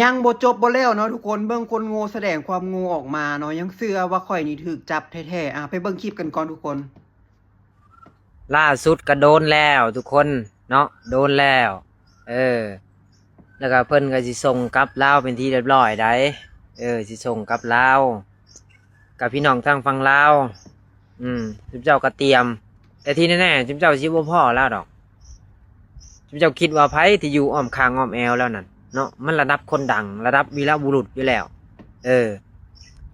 ຍັງບໍ່ຈົບບໍ່ແລ້ວເນາະທຸກຄົນ. ເບິ່ງຄົນໂງ່ສະແດງຄວາມໂງ່ອອກມາເນາະ, ຍັງເຊື່ອວ່າຂ້ອຍນີ້ຖືກຈັບແທ້ໆ. ອາ ໄປເບິ່ງຄລິບກັນກ່ອນທຸກຄົນ. ລ່າສຸດກໍໂດນແລ້ວທຸກຄົນເນາະ, ໂດນແລ້ວ. ເອີ ແລ້ວກໍເພິ່ນກໍຊິສົ່ງກັບລາວເປັນທີ່ຮຽບຮ້ອຍໃດ໋. ເອີ ຊິສົ່ງກັບລາວ ກັບພີ່ນ້ອງທາງຝັ່ງລາວ. ອືມ ຊຸມເຈົ້າກໍຕຽມ, ແຕ່ທີ່ແນ່ໆ ຊຸມເຈົ້າຊິບໍ່ພໍ້ລາວດອກ. ຊຸມເຈົ້າຄິດວ່າໃຜທີ່ຢູ່ອ້ອມຂ້າງອ້ອມແອວລາວນັ້ນເນາະ, ມັນລະດັບຄົນດັງ ລະດັບວີລະບຸລຸດຢູ່ແລ້ວ. ເອີ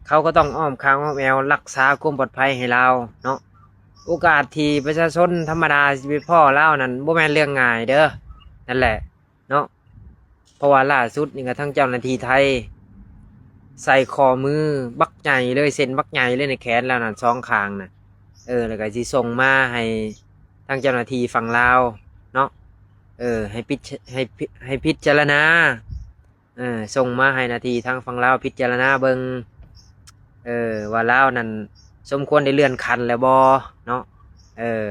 ເຂົາກໍຕ້ອງອ້ອມຂ້າງອ້ອມແອວ ຮັກສາຄວາມປອດໄພໃຫ້ລາວເນາະ. ໂອກາດທີ່ປະຊາຊົນທຳມະດາຊິໄປພໍ້ລາວນັ້ນ ບໍ່ແມ່ນເລື່ອງງ່າຍເດີ້. ນັ້ນແຫຼະເນາະ, ເພາະວ່າລ່າສຸດນີ້ກໍທາງເຈົ້າໜ້າທີ່ໄທໃສ່ຂໍ້ມືບັກໃຫຍ່ເລີຍ, ເຊັນບັກໃຫຍ່ເລີຍໃນແຂນລາວນັ້ນ ສອງຂ້າງນະ. ເອີ ແລ້ວກໍຊິສົ່ງມາໃຫ້ທາງເຈົ້າໜ້າທີ່ຝັ່ງລາວເນາະ, ເອີ ໃຫ້ພິດ ໃຫ້ ໃຫ້ພິຈາລະນາ ເອີ ສົ່ງມາໃຫ້ໜ້າທີ່ທາງຝັ່ງລາວພິຈາລະນາເບິ່ງ ເອີ ວ່າລາວນັ້ນສົມຄວນໄດ້ເລື່ອນຂັ້ນແລ້ວບໍ່ເນາະ. ເອີ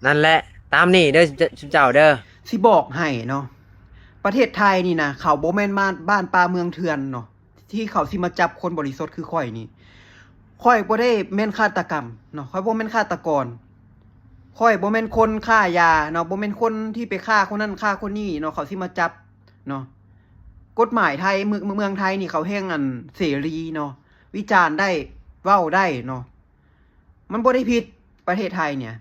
ນັ້ນແຫຼະ ຕາມນີ້ເດີ້ ຊຸມເຈົ້າເດີ້. ຊິບອກໃຫ້ເນາະ, ປະເທດໄທນີ້ນະ ເຂົາບໍ່ແມ່ນບ້ານ ບ້ານປ່າເມືອງເຖື່ອນເນາະ, ທີ່ເຂົາຊິມາຈັບຄົນບໍລິສຸດຄືຂ້ອຍນີ້. ຂ້ອຍບໍ່ໄດ້ແມ່ນຄາດຕະກຳເນາະ, ຂ້ອຍບໍ່ແມ່ນຄາດຕະກອນ, ຂ້ອຍບໍ່ແມ່ນຄົນຄ້າຢາເນາະ, ບໍ່ແມ່ນຄົນທີ່ໄປຂ້າຄົນນັ້ນຂ້າຄົນນີ້ເນາະ ເຂົາຊິມາຈັບເນາະ. ກົດໝາຍໄທ ເມືອງ ເມືອງໄທນີ້ເຂົາແຮ່ງ ອັນ ເສລີເນາະ, ວິຈານໄດ້ ເວົ້າໄດ້ເນາະ, ມັນບໍ່ໄດ້ຜິດ. ປະເທດໄທນີ້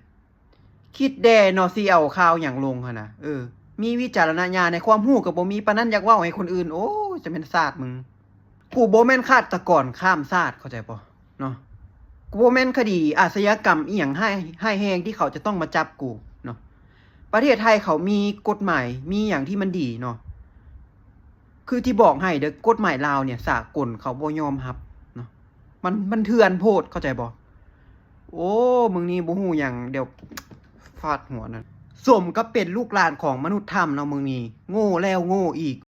ຄິດແດ່ເນາະ ຊິເອົາຂ່າວຫຍັງລົງຫັ້ນນະ. ເອີ ມີວິຈາລະນະຍານໃນຄວາມຮູ້ກໍບໍ່ມີປານນັ້ນ, ຢາກເວົ້າໃຫ້ຄົນອື່ນ. ໂອ້ຍ ຈະແມ່ນຊາດມຶງ. ກູບໍ່ແມ່ນຄາດຕະກອນຂ້າມຊາດ ເຂົ້າໃຈບໍ່ເນາະ, ກູບໍ່ແມ່ນຄະດີອາຊະຍາກຳອີ່ຫຍັງຮ້າຍ ຮ້າຍແຮງທີ່ເຂົາຈະຕ້ອງມາຈັບກູເນາະ. ປະເທດໄທເຂົາມີກົດໝາຍ ມີຫຍັງທີ່ມັນດີເນາະ, ຄືທີ່ບອກໃຫ້ເດີ້ ກົດໝາຍລາວນີ້ສາກົນເຂົາບໍ່ຍອມຮັບເນາະ, ມັນ ມັນເຖື່ອນໂພດ ເຂົ້າໃຈບໍ່? ໂອ້ ມຶງນີ້ບໍ່ຮູ້ຫຍັງ ດຽວຟາດຫົວນະ. ສົມກັບເປັນລູກຫຼານຂອງມະນຸດຖ້ຳເນາະ ມຶງນີ້ໂງ່ແລ້ວໂງ່ອີກ.